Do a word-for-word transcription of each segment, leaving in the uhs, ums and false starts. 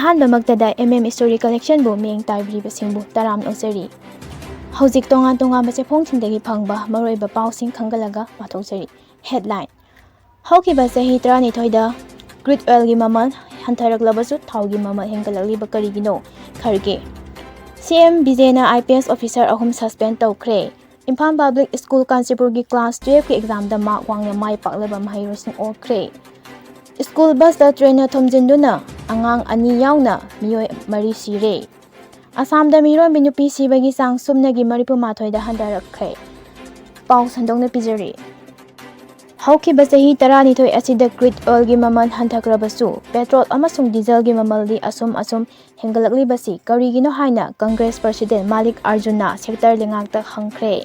ꯑꯍꯥꯟꯕꯃꯛꯇꯗ M M Story Collectionꯕꯨ ꯃꯤꯠꯌꯦꯡ ꯇꯥꯕꯤꯔꯤꯕꯁꯤꯡꯕꯨ ꯇꯔꯥꯝꯅ ꯑꯣꯛꯆꯔꯤ꯫ ꯍꯧꯖꯤꯛ ꯇꯣꯉꯥꯟ ꯇꯣꯉꯥꯟꯕ ꯆꯦꯐꯣꯡꯁꯤꯡꯗꯒꯤ ꯐꯪꯕ ꯃꯔꯨꯑꯣꯏꯕ ꯄꯥꯎꯁꯤꯡ ꯈꯪꯒꯠꯂꯒ ꯄꯥꯊꯣꯛꯆꯔꯤ꯫ Headline: ꯍꯧꯈꯤꯕ ꯆꯍꯤ ꯇꯔꯥꯅꯤꯊꯣꯏꯗ crude oilꯒꯤ ꯃꯃꯜ ꯍꯟꯊꯔꯛꯂꯕꯁꯨ ꯊꯥꯎꯒꯤ ꯃꯃꯜ ꯍꯦꯟꯒꯠꯂꯛꯂꯤꯕ ꯀꯔꯤꯒꯤꯅꯣ? ꯈꯔꯒꯦ꯫ C M ꯕꯤꯖꯦꯅ I P S officer ꯑꯍꯨꯝ suspend ꯇꯧꯈ꯭ꯔꯦ꯫ Imphal Public School ꯀꯥꯟꯆꯤꯄꯨꯔꯒꯤ class twelveꯀꯤ examꯗ mark ꯋꯥꯡꯅ ꯃꯥꯏ ꯄꯥꯛꯂꯕ ꯃꯍꯩꯔꯣꯏꯁꯤꯡ ꯑꯣꯛꯈ꯭ꯔꯦ꯫ School busꯇ trainꯅ ꯊꯣꯝꯖꯤꯟꯗꯨꯅ ꯑꯉꯥꯡ ꯑꯅꯤ ꯌꯥꯎꯅ ꯃꯤꯑꯣꯏ ꯃꯔꯤ ꯁꯤꯔꯦ꯫ ꯑꯁꯥꯝꯗ ꯃꯤꯔꯣꯟꯕꯤ ꯅꯨꯄꯤ ꯁꯤꯕꯒꯤ ꯆꯥꯡ ꯁꯨꯞꯅꯒꯤ ꯃꯔꯤꯐꯨ ꯃꯥꯊꯣꯏꯗ ꯍꯟꯊꯔꯛꯈ꯭ꯔꯦ꯫ ꯄꯥꯎ ꯁꯟꯗꯣꯛꯅ ꯄꯤꯖꯔꯤ꯫ ꯍꯧꯈꯤꯕ ꯆꯍꯤ ꯇꯔꯥꯅꯤꯊꯣꯏ ꯑꯁꯤꯗ crude oilꯒꯤ ꯃꯃꯜ ꯍꯟꯊꯈ꯭ꯔꯕꯁꯨ, petrol ꯑꯃꯁꯨꯡ dieselꯒꯤ ꯃꯃꯜꯗꯤ ꯑꯁꯨꯝ ꯑꯁꯨꯝ ꯍꯦꯟꯒꯠꯂꯛꯂꯤꯕꯁꯤ ꯀꯔꯤꯒꯤꯅꯣ ꯍꯥꯏꯅ Congress President ꯃꯥꯂꯤꯛ ꯑꯥꯔꯖꯨꯟꯅ sector ꯂꯩꯉꯥꯛꯇ ꯍꯪꯈ꯭ꯔꯦ꯫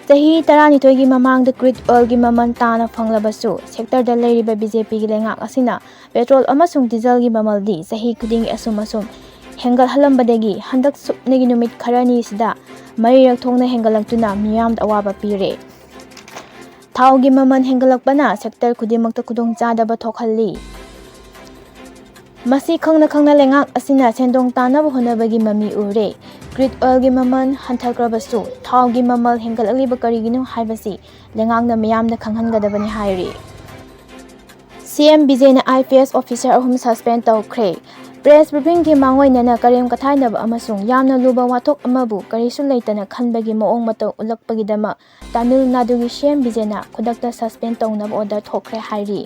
ꯆꯍꯤ ꯇꯔꯥꯅꯤꯊꯣꯏꯒꯤ ꯃꯃꯥꯡꯗ crude oilꯒꯤ ꯃꯃꯜ ꯇꯥꯅ ꯐꯪꯂꯕꯁꯨ, sectorꯗ ꯂꯩꯔꯤꯕ BJPꯒꯤ ꯂꯩꯉꯥꯛ ꯑꯁꯤꯅ petrol ꯑꯃꯁꯨꯡ dieselꯒꯤ ꯃꯃꯜꯗꯤ ꯆꯍꯤ ꯈꯨꯗꯤꯡꯒꯤ ꯑꯁꯨꯝ ꯑꯁꯨꯝ ꯍꯦꯟꯒꯠꯍꯜꯂꯝꯕꯗꯒꯤ ꯍꯟꯗꯛ ꯁꯨꯞꯅꯒꯤ ꯅꯨꯃꯤꯠ ꯈꯔꯅꯤꯁꯤꯗ ꯃꯔꯤꯔꯛ ꯊꯣꯛꯅ ꯍꯦꯟꯒꯠꯂꯛꯇꯨꯅ ꯃꯤꯌꯥꯝꯗ ꯑꯋꯥꯕ ꯄꯤꯔꯦ꯫ ꯊꯥꯎꯒꯤ ꯃꯃꯜ ꯍꯦꯟꯒꯠꯂꯛꯄꯅ sector ꯈꯨꯗꯤꯡꯃꯛꯇ ꯈꯨꯗꯣꯡꯆꯥꯗꯕ ꯊꯣꯛꯍꯜꯂꯤ꯫ ꯃꯁꯤ ꯈꯪꯅ ꯈꯪꯅ ꯂꯩꯉꯥꯛ ꯑꯁꯤꯅ ꯁꯦꯟꯗꯣꯡ ꯇꯥꯅꯕ ꯍꯣꯠꯅꯕꯒꯤ ꯃꯃꯤ ꯎꯔꯦ꯫ Crude oilꯒꯤ ꯃꯃꯜ ꯍꯟꯊꯈ꯭ꯔꯕꯁꯨ, ꯊꯥꯎꯒꯤ ꯃꯃꯜ ꯍꯦꯟꯒꯠꯂꯛꯂꯤꯕ ꯀꯔꯤꯒꯤꯅꯣ ꯍꯥꯏꯕꯁꯤ ꯂꯩꯉꯥꯛꯅ ꯃꯤꯌꯥꯝꯗ ꯈꯪꯍꯟꯒꯗꯕꯅꯤ ꯍꯥꯏꯔꯤ꯫ C M ꯕꯤꯖꯦꯅ I P S officer ꯑꯍꯨꯝ suspend ꯇꯧꯈ꯭ꯔꯦ꯫ Press briefingꯒꯤ ꯃꯥꯡꯑꯣꯏꯅꯅ ꯀꯔꯦꯝ ꯀꯊꯥꯏꯅꯕ ꯑꯃꯁꯨꯡ ꯌꯥꯝꯅ ꯂꯨꯕ ꯋꯥꯊꯣꯛ ꯑꯃꯕꯨ ꯀꯔꯤꯁꯨ ꯂꯩꯇꯅ ꯈꯟꯕꯒꯤ ꯃꯑꯣꯡ ꯃꯇꯧ ꯎꯠꯂꯛꯄꯒꯤꯗꯃꯛ ꯇꯥꯃꯤꯜ ꯅꯥꯗꯨꯒꯤ C M ꯕꯤꯖꯦꯅ ꯈꯨꯗꯛꯇ suspend ꯇꯧꯅꯕ order ꯊꯣꯛꯈ꯭ꯔꯦ ꯍꯥꯏꯔꯤ꯫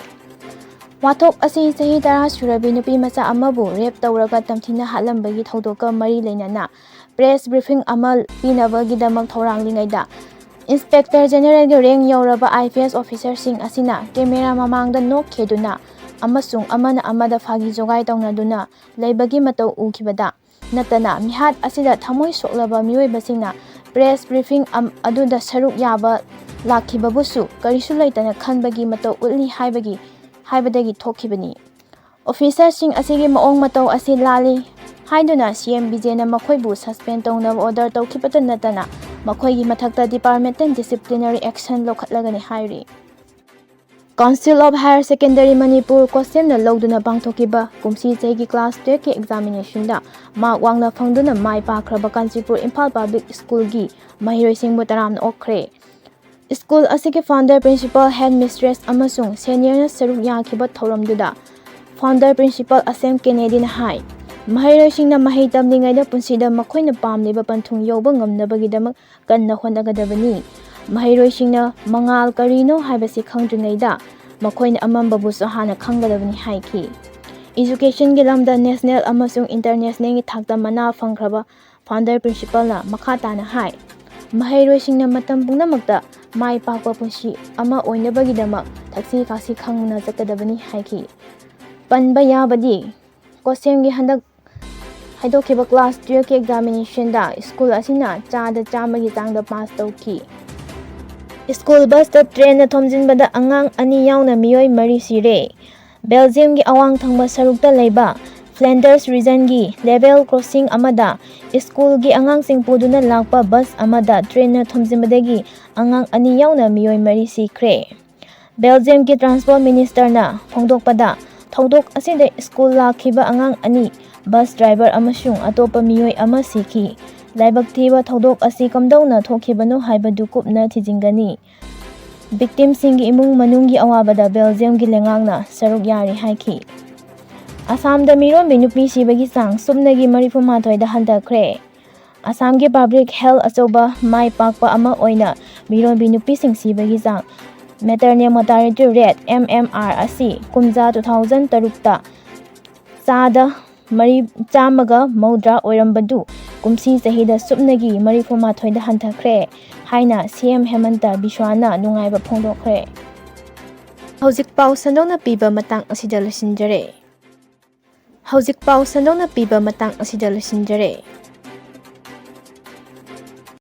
ꯋꯥꯊꯣꯛ ꯑꯁꯤ ꯆꯍꯤ ꯇꯔꯥ ꯁꯨꯔꯕꯤ ꯅꯨꯄꯤ ꯃꯆꯥ ꯑꯃꯕꯨ rape ꯇꯧꯔꯒ ꯇꯝꯊꯤꯅ ꯍꯥꯠꯂꯝꯕꯒꯤ ꯊꯧꯗꯣꯛꯀ ꯃꯔꯤ ꯂꯩꯅꯅ press briefing ꯑꯃ ꯄꯤꯅꯕꯒꯤꯗꯃꯛ ꯊꯧꯔꯥꯡꯂꯤꯉꯩꯗ, Inspector Generalꯒꯤ rank ꯌꯧꯔꯕ I P S officerꯁꯤꯡ ꯑꯁꯤꯅ camera ꯃꯃꯥꯡꯗ ꯅꯣꯛꯈꯤꯗꯨꯅ ꯑꯃꯁꯨꯡ ꯑꯃꯅ ꯑꯃꯗ ꯐꯥꯒꯤ ꯖꯣꯒꯥꯏ ꯇꯧꯅꯗꯨꯅ ꯂꯩꯕꯒꯤ ꯃꯇꯧ ꯎꯈꯤꯕꯗ ꯅꯠꯇꯅ, ꯃꯤꯍꯥꯠ ꯑꯁꯤꯗ ꯊꯃꯣꯏ ꯁꯣꯛꯂꯕ ꯃꯤꯑꯣꯏꯕꯁꯤꯡꯅ press briefing ꯑꯝ-, ꯑꯗꯨꯗ ꯁꯔꯨꯛ ꯌꯥꯕ ꯂꯥꯛꯈꯤꯕꯕꯨꯁꯨ ꯀꯔꯤꯁꯨ ꯂꯩꯇꯅ ꯈꯟꯕꯒꯤ ꯃꯇꯧ ꯎꯠꯂꯤ ꯍꯥꯏꯕꯒꯤ, ꯍꯥꯏꯕꯗꯒꯤ ꯊꯣꯛꯈꯤꯕꯅꯤ꯫ Officerꯁꯤꯡ ꯑꯁꯤꯒꯤ ꯃꯑꯣꯡ ꯃꯇꯧ ꯑꯁꯤ ꯂꯥꯜꯂꯤ ꯍꯥꯏꯗꯨꯅ C M ꯕꯤꯖꯦꯅ ꯃꯈꯣꯏꯕꯨ suspend ꯇꯧꯅꯕ order ꯇꯧꯈꯤꯕꯇ ꯅꯠꯇꯅ, ꯃꯈꯣꯏꯒꯤ ꯃꯊꯛꯇ departmental disciplinary action ꯂꯧꯈꯠꯂꯒꯅꯤ ꯍꯥꯏꯔꯤ꯫ Council of Higher Secondary Manipur, COHSEM ꯅ ꯂꯧꯗꯨꯅ ꯄꯥꯡꯊꯣꯛꯈꯤꯕ ꯀꯨꯝꯁꯤ ꯆꯍꯤꯒꯤ class twelve ꯀꯤ examination ꯗ mark ꯋꯥꯡꯅ ꯐꯪꯗꯨꯅ ꯃꯥꯏ ꯄꯥꯛꯈ꯭ꯔꯕ ꯀꯥꯟꯆꯤꯄꯨꯔ ꯏꯝꯐꯥꯜ Public School ꯒꯤ ꯃꯍꯩꯔꯣꯏꯁꯤꯡꯕꯨ ꯇꯔꯥꯝꯅ ꯑꯣꯛꯈ꯭ꯔꯦ꯫ School ꯑꯁꯤꯒꯤ founder principal, head mistress ꯑꯃꯁꯨꯡ senior ꯅ ꯁꯔꯨꯛ ꯌꯥꯈꯤꯕ ꯊꯧꯔꯝꯗꯨꯗ founder principal ꯑꯁꯦꯝ ꯀꯦꯅꯦꯗꯤ ꯅ ꯍꯥꯏ, ꯃꯍꯩꯔꯣꯏꯁꯤꯡꯅ ꯃꯍꯩ ꯇꯝꯂꯤꯉꯩꯗ ꯄꯨꯟꯁꯤꯗ ꯃꯈꯣꯏꯅ ꯄꯥꯝꯂꯤꯕ ꯄꯟꯊꯨꯡ ꯌꯧꯕ ꯉꯝꯅꯕꯒꯤꯗꯃꯛ ꯀꯟꯅ ꯍꯣꯠꯅꯒꯗꯕꯅꯤ꯫ ꯃꯍꯩꯔꯣꯏꯁꯤꯡꯅ ꯃꯉꯥꯜ ꯀꯔꯤꯅꯣ ꯍꯥꯏꯕꯁꯤ ꯈꯪꯗ꯭ꯔꯤꯉꯩꯗ ꯃꯈꯣꯏꯅ ꯑꯃꯝꯕꯕꯨꯁꯨ ꯍꯥꯟꯅ ꯈꯪꯒꯗꯕꯅꯤ ꯍꯥꯏꯈꯤ꯫ Education ꯒꯤ ꯂꯝꯗ national ꯑꯃꯁꯨꯡ international ꯒꯤ ꯊꯥꯛꯇ ꯃꯅꯥ ꯐꯪꯈ꯭ꯔꯕ founder principal ꯅ ꯃꯈꯥ ꯇꯥꯅ ꯍꯥꯏ, ꯃꯍꯩꯔꯣꯏꯁꯤꯡꯅ ꯃꯇꯝ ꯄꯨꯝꯅꯃꯛꯇ ꯃꯥꯏ ꯄꯥꯛꯄ ꯄꯨꯟꯁꯤ ꯑꯃ ꯑꯣꯏꯅꯕꯒꯤꯗꯃꯛ ꯊꯛꯁꯤ ꯈꯥꯁꯤ ꯈꯪꯅ ꯆꯠꯀꯗꯕꯅꯤ ꯍꯥꯏꯈꯤ꯫ ꯄꯟꯕ ꯌꯥꯕꯗꯤ, COHSEM ꯒꯤ ꯍꯟꯗꯛ ꯍꯥꯏꯗꯣꯛꯈꯤꯕ class twelve ꯀꯤ examination ꯗ school ꯑꯁꯤꯅ ꯆꯥꯗ ꯆꯥꯝꯃꯒꯤ ꯆꯥꯡꯗ pass ꯇꯧꯈꯤ꯫ School bus ꯇ train ꯅ ꯊꯣꯝꯖꯤꯟꯕꯗ ꯑꯉꯥꯡ ꯑꯅꯤ ꯌꯥꯎꯅ ꯃꯤꯑꯣꯏ ꯃꯔꯤ ꯁꯤꯔꯦ꯫ Belgium ꯒꯤ ꯑꯋꯥꯡ ꯊꯪꯕ ꯁꯔꯨꯛꯇ ꯂꯩꯕ Flanders region ꯒꯤ level crossing ꯑꯃꯗ school ꯒꯤ ꯑꯉꯥꯡꯁꯤꯡ ꯄꯨꯗꯨꯅ ꯂꯥꯛꯄ bus ꯑꯃꯗ train ꯅ ꯊꯣꯝꯖꯤꯟꯕꯗꯒꯤ ꯑꯉꯥꯡ ꯑꯅꯤ ꯌꯥꯎꯅ ꯃꯤꯑꯣꯏ ꯃꯔꯤ ꯁꯤꯈ꯭ꯔꯦ꯫ Belgium ꯒꯤ Transport Minister ꯅ ꯐꯣꯡꯗꯣꯛꯄꯗ, ꯊꯧꯗꯣꯛ ꯑꯁꯤꯗ school ꯂꯥꯛꯈꯤꯕ ꯑꯉꯥꯡ ꯑꯅꯤ, bus driver ꯑꯃꯁꯨꯡ ꯑꯇꯣꯞꯄ ꯃꯤꯑꯣꯏ ꯑꯃ ꯁꯤꯈꯤ꯫ ꯂꯥꯏꯕꯛ ꯊꯤꯕ ꯊꯧꯗꯣꯛ ꯑꯁꯤ ꯀꯝꯗꯧꯅ ꯊꯣꯛꯈꯤꯕꯅꯣ ꯍꯥꯏꯕꯗꯨ ꯀꯨꯞꯅ ꯊꯤꯖꯤꯟꯒꯅꯤ꯫ Victim ꯁꯤꯡꯒꯤ ꯏꯃꯨꯡ ꯃꯅꯨꯡꯒꯤ ꯑꯋꯥꯕꯗ Belgium ꯒꯤ ꯂꯩꯉꯥꯛꯅ ꯁꯔꯨꯛ ꯌꯥꯔꯤ ꯍꯥꯏꯈꯤ꯫ ꯑꯁꯥꯝꯗ ꯃꯤꯔꯣꯟꯕꯤ ꯅꯨꯄꯤ ꯁꯤꯕꯒꯤ ꯆꯥꯡ ꯁꯨꯞꯅꯒꯤ ꯃꯔꯤꯐꯨ ꯃꯥꯊꯣꯏꯗ ꯍꯟꯊꯈ꯭ꯔꯦ꯫ ꯑꯁꯥꯝꯒꯤ Public Health ꯑꯆꯧꯕ ꯃꯥꯏ ꯄꯥꯛꯄ ꯑꯃ ꯑꯣꯏꯅ ꯃꯤꯔꯣꯟꯕꯤ ꯅꯨꯄꯤꯁꯤꯡ ꯁꯤꯕꯒꯤ ꯆꯥꯡ, maternal mortality rate, M M R, ꯑꯁꯤ ꯀꯨꯝꯖꯥ two thousand ꯇꯔꯨꯛꯇ ꯆꯥꯗ ꯃꯔꯤ, ꯆꯥꯝꯃꯒ ꯃꯧꯗ꯭ꯔꯥ ꯑꯣꯏꯔꯝꯕꯗꯨ ꯀꯨꯝꯁꯤ ꯆꯍꯤꯗ ꯁꯨꯞꯅꯒꯤ ꯃꯔꯤꯐꯨ ꯃꯥꯊꯣꯏꯗ ꯍꯟꯊꯈ꯭ꯔꯦ ꯍꯥꯏꯅ C M ꯍꯦꯃꯟꯇ ꯕꯤꯁ꯭ꯋꯥꯅ ꯅꯨꯡꯉꯥꯏꯕ ꯐꯣꯡꯗꯣꯛꯈ꯭ꯔꯦ꯫ ꯍꯧꯖꯤꯛ ꯄꯥꯎ ꯁꯟꯗꯣꯛꯅ ꯄꯤꯕ ꯃꯇꯥꯡ ꯑꯁꯤꯗ ꯂꯣꯏꯁꯤꯟꯖꯔꯦ꯫ ꯍꯧꯖꯤꯛ ꯄꯥꯎ ꯁꯟꯗꯣꯛꯅ ꯄꯤꯕ ꯃꯇꯥꯡ ꯑꯁꯤꯗ ꯂꯣꯏꯁꯤꯟꯖꯔꯦ꯫